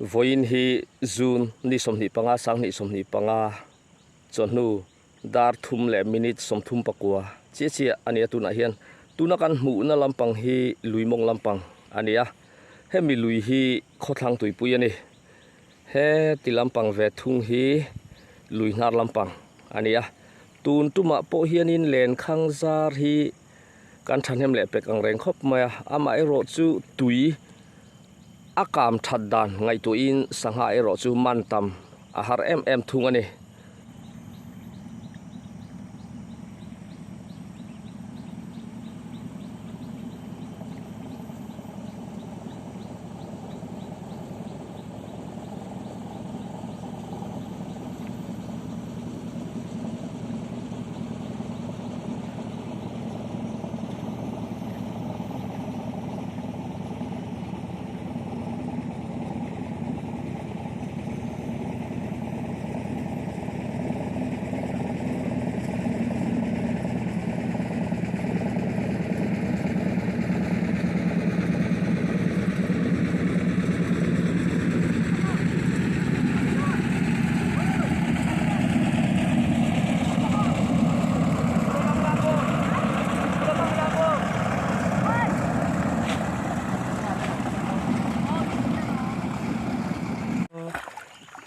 Vawiin hi June ni 25 2025 chawhnu dar thum leh minute 39 chiah chiah a ni a tunah hian tuna kan hmuhna lampang hi lui mawng lampang a ni a hemi lui hi khawthlang tuipui a ni heti lampang ve thung hi lui hnar lampang a ni a tun tumah pawh hianin lenkhang zar hi kan thahnem leh pek ang reng khawp mai a amaherawh chu tui a kam that dan ngaihtuahin sangha erawh chu man tam a har em em thung a ni.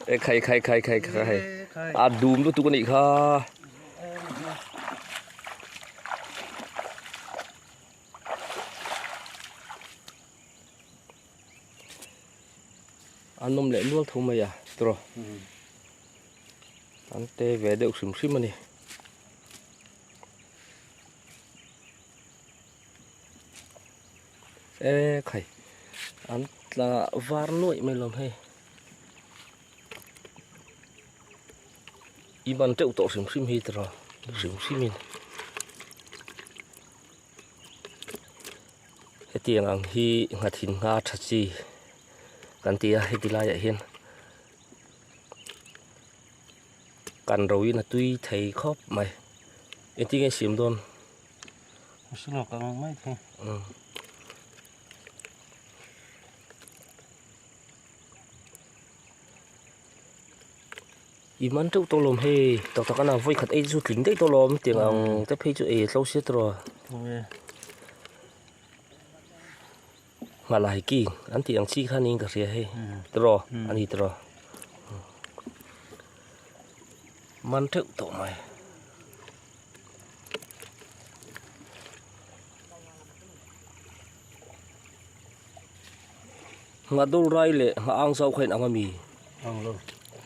E khai khai khai khai khai a dum lutuk anih kha an awm leh nual tho mai a tiraw an te ve deuh hrim hrim a ni. E khai an tla var nuaih mai lawm hei i ban teuh tawh hrim hrim hi tiraw hrim hrim in. Hetiang ang hi nghathin ngha tha chi kan ti a heti laiah hian kan ro in a tui thei khawp mai engtin nge siam dawn I man teuh tawh lawm hei tak tak ana vawi khat ei chu tling daih tawh lawm tiang ang te phei chu ei a tlo sia tawh nghalai king an tih ang chi kha niin ka hria hei tawh a ni tawh man teuh tawh mai. Nghadul rai leh ngha ang zau kha in ang ami? Ang lo.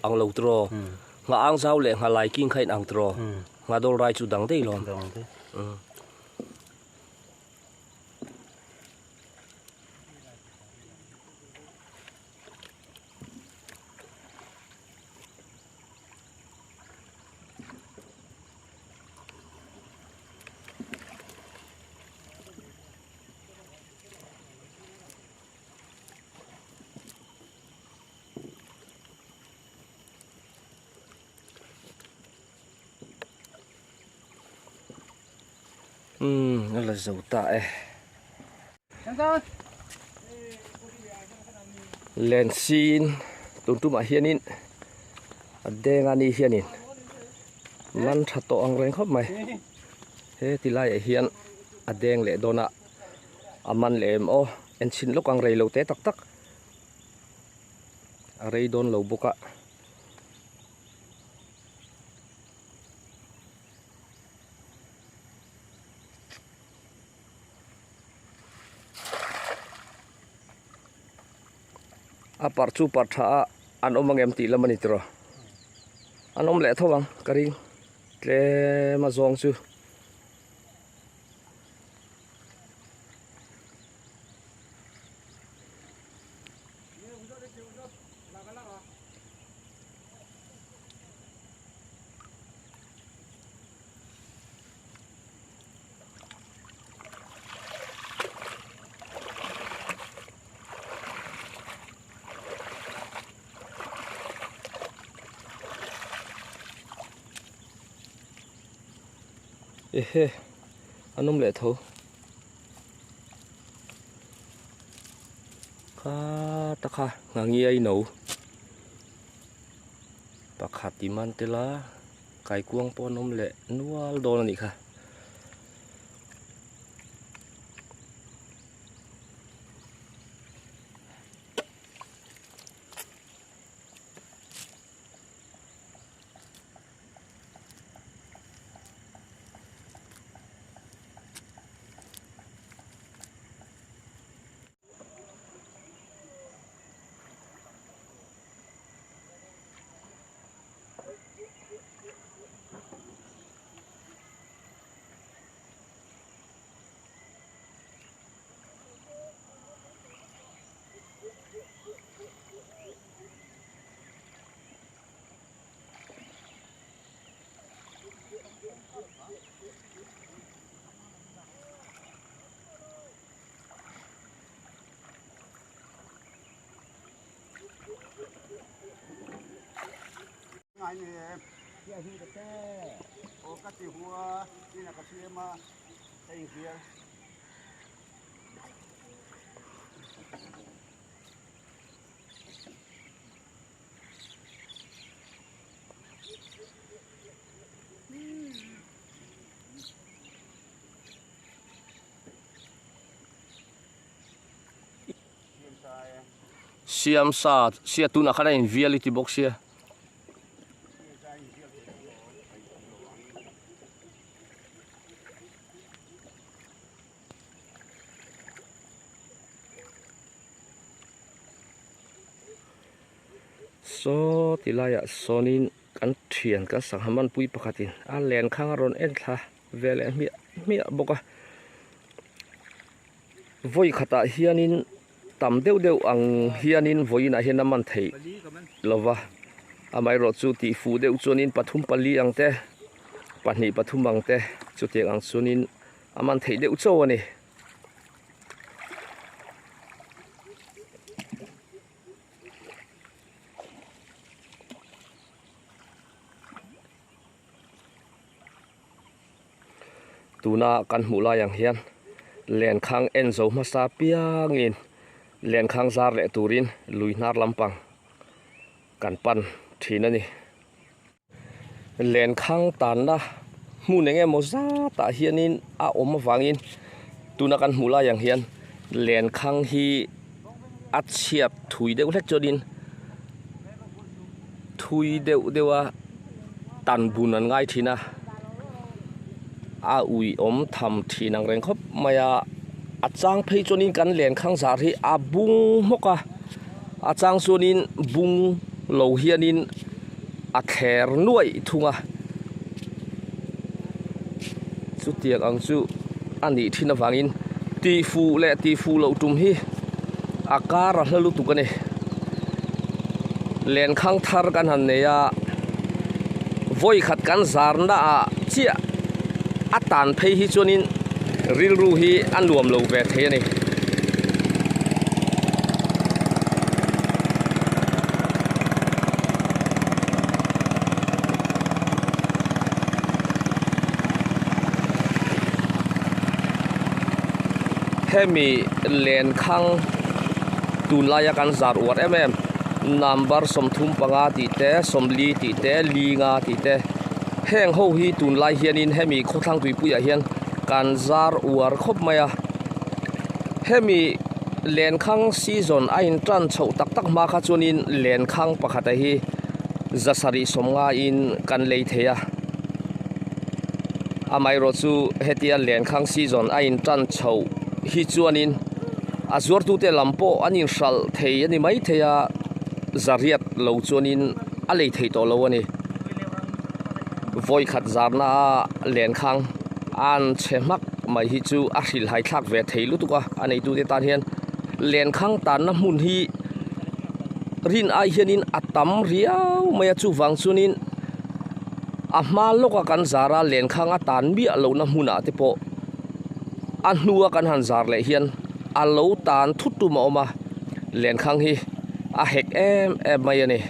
Ang lo tiraw? Ngha ang zau leh ngha lai king kha in ang tiraw? Nghadul rai chu dang daih lawm. Dang daih. Umm a la zo ta e. Lensin tun tumah hianin a deng a ni hianin man tha tawh ang reng khawp mai he ti laiah hian a deng leh dawn a. A man leh em aw en chhin lawk ang rei lo te tak tak a rei dawn lo bawk a. A parh chu parh tha a an awm ang em tih lam a ni tiraw an awm leh tho ang ka ring tlem a zawng chu. Ehe an awm leh tho kha taka nghangiai no pakhat i man tel a kaikuang pawh an awm leh nual dawn a nih kha. Siam sa sia tunah khan a in vial i ti bawk sia. Saw ti laiah sawnin kan thian kan sangha manpui pakhatin a len khang a rawn en thla ve leh hmiah hmiah bawk a vawi khatah hianin tam deuh deuh ang hianin vawiinah hian a man theih lova amaherawh chu tih fuh deuh chuanin pathum pali ang te pahnih pathum ang te chutiang ang chuanin a man theih deuh chauh a ni. Tuna kan hmuh lai ang hian lenkhang en zo hmasa piangin lenkhang zar leh turin lui hnar lampang kan pan thin a ni. Lenkhang tanna hmun eng emaw zatah hianin a awm avangin tuna kan hmuh lai ang hian lenkhang hi a chhiat thui deuh hlek chuanin thui deuh deuh a tan bun an ngai thin a a ui awm tham thin ang reng khawp mai a a chang phei chuanin kan lenkhang zar hi a bung hmawk a. A chang chuanin bung lo hianin a thler nuaih thung a, chutiang ang chu a nih thin avangin tihfuh leh tihfuh loh tum hi a kar a hla lutuk a ni. Lenkhang thar kan han nei a, vawi khat kan zarna ah chiah a tan phei hi chuanin rilru hi a nuam lo ve thei a ni. Hemi lenkhang tunlaia kan zar uar em em number 35 tih te 40 tih te linga tih te heng ho hi tunlai hianin hemi khawthlang tuipuiah hian kan zar uar khawp mai a. Hemi lenkhang season a in tan chhoh tak tak hma kha chuanin lenkhang pakhata hi zasarih sawmnga in kan lei thei a amaherawh chu hetia lenkhang season a in tan chhoh hi chuanin a zuartute lam pawh an inhralh thei a ni maithei a zariat lo chuanin a lei thei tawh lo a ni vawikhat zarna a lenkhang. An chhe hmak mai hi chu a hrilhai thlak ve thei lutuk a, a neitute tan hian lenkhang tanna hmun hi rin ai hianin a tam riau mai a, chuvang chuanin a hma lawka kan zar a lenkhang a tan miah lohna hmunah te pawh a hnua kan han zar leh hian a lo tan thut tum a awm a, lenkhang hi a hek em em mai a ni.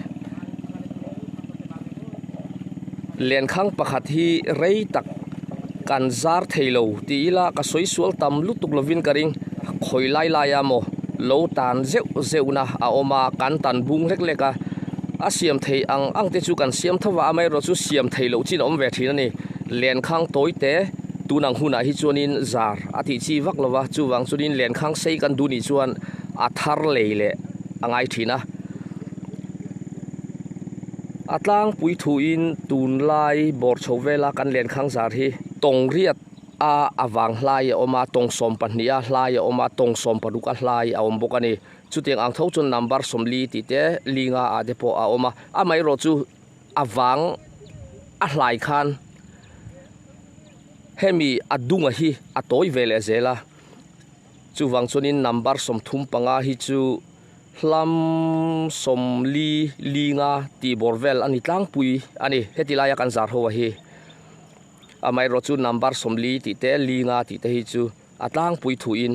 Lenkhang pakhat hi rei tak kan zar thei lo tih ila ka sawi sual tam lutuk lovin ka ring khawi lai lai a maw? lo tan zeuh zeuhna a awm a, kan tan bung hlek hlek a, a siam theih ang ang te chu kan siam tho va, amaherawh chu siam theih loh chin a awm ve thin a ni. Lenkhang tawi te tun ang hunah hi chuanin zar a tih chi vak lo va, chuvang chuanin lenkhang sei kan duh nih chuan a thar lei leh a ngai thin a. A tlangpui thuin tunlai bawr chho vela kan lenkhang zar hi tawng riat a avang hlai a awm a, tawng 12 a hlai a awm a, tawng 16 a hlai a awm bawk a ni. Chutiang ang tho chuan number 40 tih te linga ah te pawh a awm a, amaherawh chu avang a hlai khan hemi a dunga hi a tawi ve leh zel a, chuvang chuanin number 35 hi chu hlam 40 linga tih bawr vel a ni tlangpui a ni, heti laia kan zar ho a hi. Amaherawh chu number 40 tih te linga tih te hi chu a tlangpui thuin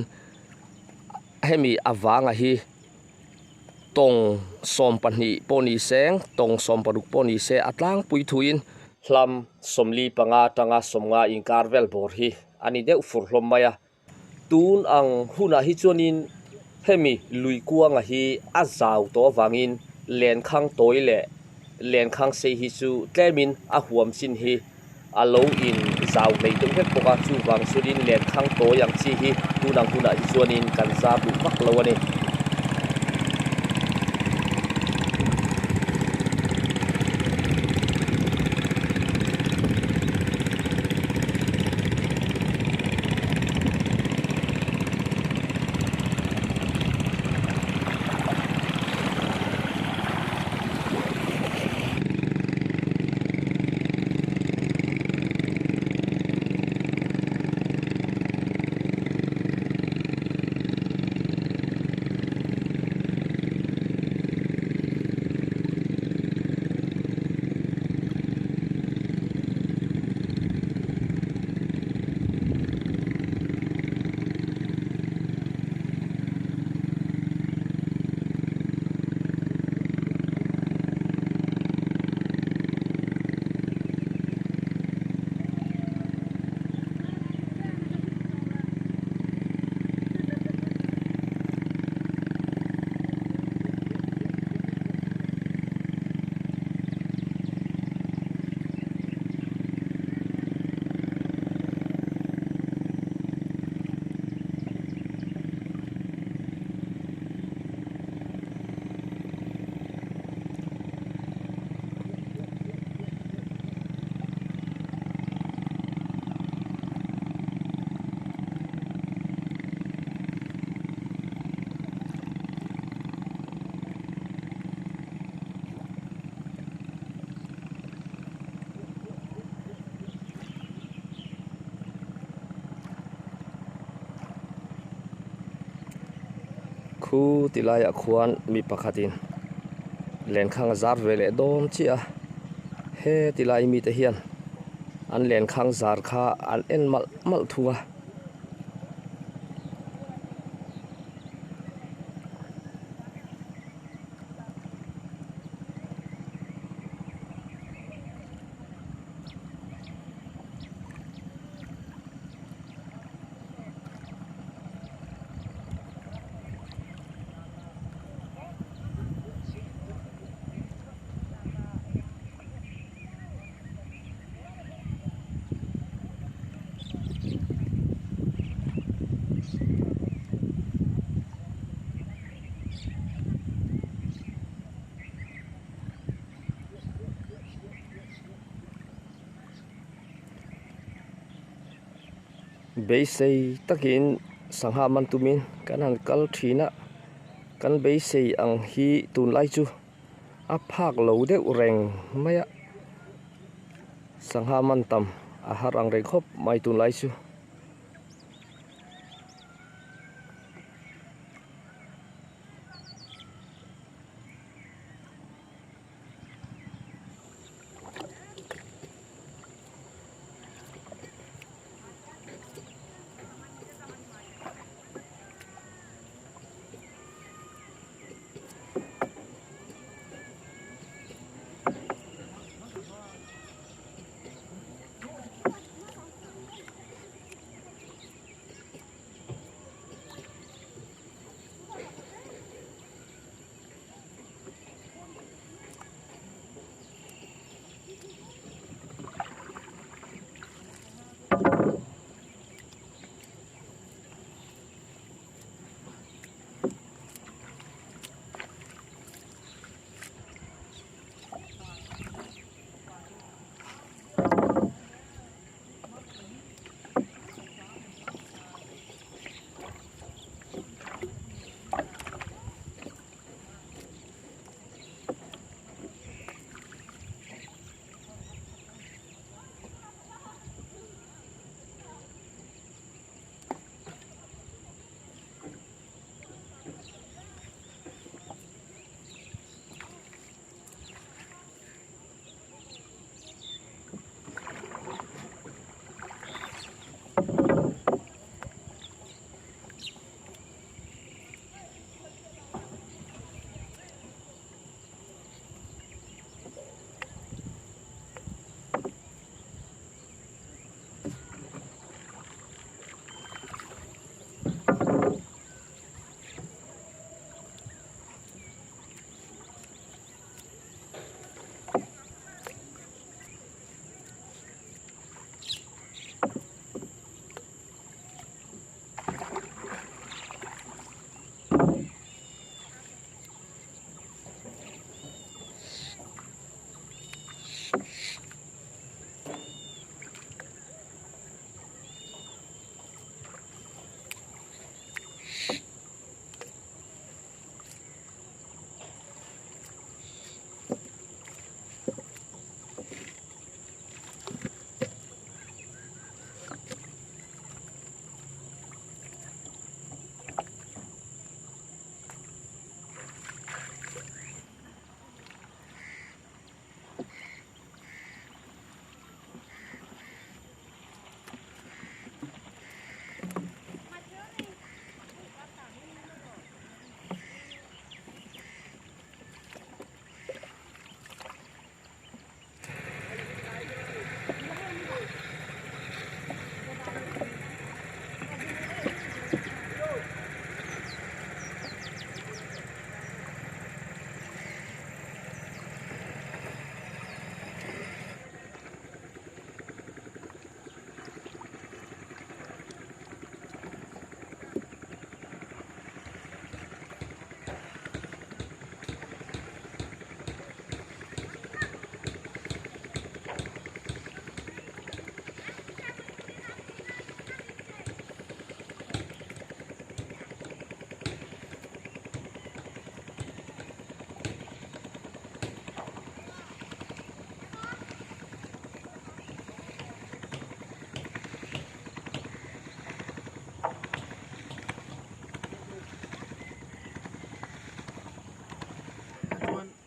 hemi avanga hi tawng 12 pawh ni se tawng 16 pawh ni se a tlangpui thuin hlam 45 atanga 50 inkar vel bawr hi a ni deuh fur hlawm mai a. Tun ang hunah hi chuanin hemi lui kuanga hi a zau tawh avangin lenkhang tawi leh lenkhang sei hi chu tlemin a huam chin hi a lo in zau hleih deuh hlek bawk a, chuvang chuanin lenkhang tawi ang chi hi tun ang hunah hi chuanin kan zar duh vak lo a ni. Khu ti laiah khuan mi pakhatin lenkhang a zar ve leh dawn chiah a, he ti lai mite hian an lenkhang zar kha an en malh malh thung a. Beisei takin sangha man tumin kan han kal thin a, kan beisei ang hi tunlai chu a phak lo deuh reng mai a, sangha man tam a har ang reng khawp mai tunlai chu.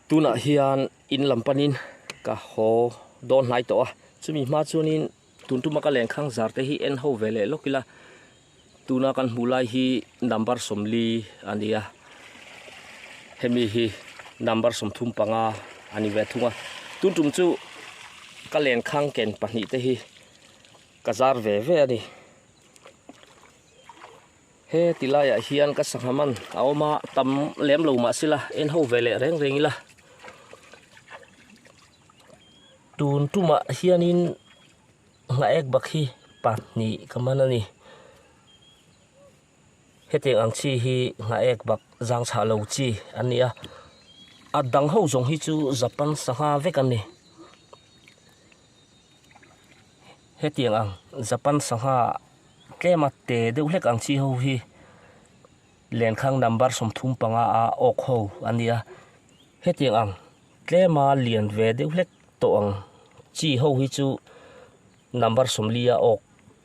Tunah hian in lam panin ka haw dawn hnai tawh a, chumi hma chuanin tun tuma ka lenkhang zar te hi en ho ve leh lawk ila, tuna kan hmuh lai hi number 40 a ni a, hemi hi number 35 a ni ve thung a, tun tum chu ka lenkhang ken pahnih te hi ka zar ve ve a ni. He ti laiah hian ka sangha man a awm a, tam lem lo mah sila en ho ve leh reng reng ila. Tun tumah hianin nghaek bak hi pahnih ka man a ni. Hetiang ang chi hi nghaek bak zang chhah lo chi an ni a, a dang ho zawng hi chu Japan sangha vek an ni. Hetiang ang Japan sangha Tlema te deuh hlek ang chi ho hi lenkhang number 35 a awk ho a nia. Hetiang ang tlema lian ve deuh hlek tawh ang chi ho hi chu number 40 a awk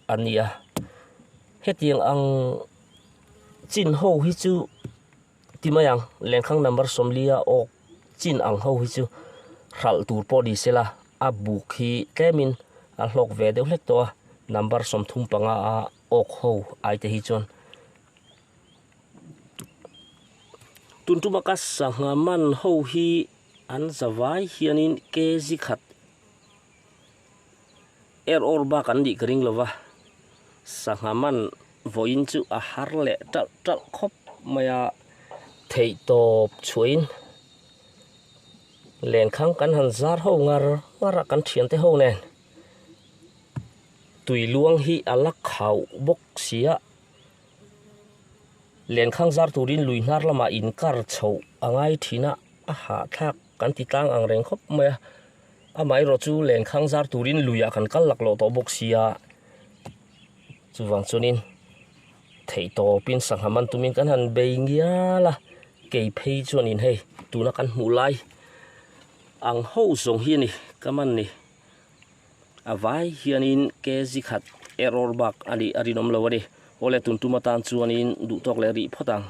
a nia. Hetiang ang chin ho hi chu ti mai ang lenkhang number 40 a awk chin ang ho hi chu hralh tur pawh ni sela a buk hi tlemin a hlawk ve deuh hlek tawh a number 35 a awk ho ai te hi chuan tun tuma ka sangha man ho hi an zavai hianin kg khat er awr bak an nih ka ring lova sangha man vawiin chu a har leh talh talh khawp mai a theih tawp chhuahin lenkhang kan han zar ho ngar ngar a kan thiante ho nen tui luang hi a la khauh bawk si a lenkhang zar turin lui hnar lamah inkar chhoh a ngai thin a a hahthlak kan ti tlang ang reng khawp mai a amaherawh chu lenkhang zar turin luiah kan kal laklawh tawh bawk si a. Chuvang chuanin theihtawpin sangha man tumin kan han bei ngial a, kei phei chuanin hei tuna kan hmuh lai ang ho zawng hi a ni ka man ni. A vai hianin kg khat error bak a nih a rinawm lo a ni. Awle tun tum atan chuanin duhtawk leh rih phawt ang.